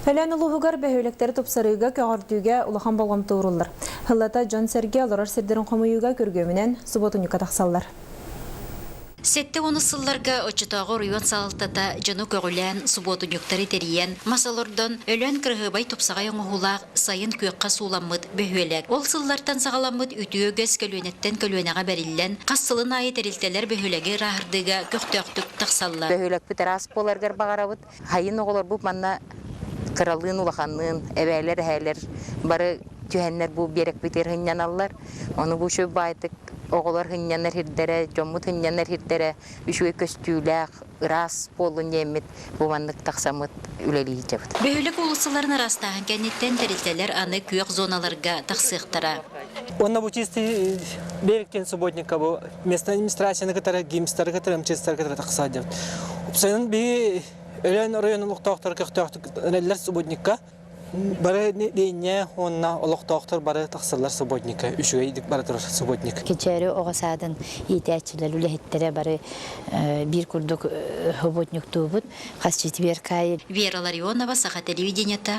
Өлөөн улууһугар бөһүөлэктэри тупсарыыга, көҕөрдүүгэ улахан болҕомто ууруллар. Сыллата дьон-сэргэ олорор сирдэрин хомуйууга күргүөмүнэн субуотунньукка тахсаллар. 70 сылларга оччотооҕу оройуон салалтата дьону көҕүлээн, субуотунньуктары тэрийэн, мас олордон, Өлөөн кыраһыабай тупсаҕай оҥоһуулаах сайын күөххэ сууламмыт бөһүөлэк. Ол сыллартан саҕаламмыт үтүө үгэс көлүөнэттэн көлүөнэҕэ бэриллэн, хас сылын аайы тэрилтэлэр бөһүөлэги ырааһырдыыга көхтөөхтүк тахсаллар. Бөһүөлэкпит ыраас буоларыгар баҕарабыт. Хайын оҕолорбут манна кыралыын улаханныын, эбээлэр, эһээлэр бары түһэннэр бу биэрэкпитигэр сынньаналлар. Ону бу үчүгэй баайтык оҕолор сынньанар сирдэрэ, дьоммут сынньанар сирдэрэ үчүгэй көстүүлээх, ыраас буоллун диэммит бу маннык тахсаммыт үлэлии сылдьабыт. Бөһүөлэк уулуссаларын ыраастааһын кэнниттэн тэрилтэлэр аны күөх зоналарга тахсыахтара. Уонна бу чистый берег диэн субботникка бу местная администрацияны кытары, ГИМСтары кытары, МЧСтары кытары тахса диэбит. Сайын биһи Өлөөн оройуонун олохтоохторо көхтөөхтүк эрэллэр субботникка. Бары нэһилиэнньэ уонна олохтоохтор бары тахсаллар субботникка. Үчүгэйдик бара турар субботник. Кэнчээри оҕо саадын иитээччилэр, үлэһиттэрэ бары биир курдук субботниктуубут. Хас четверг аайы. Вера Ларионова, Саха телевидениета.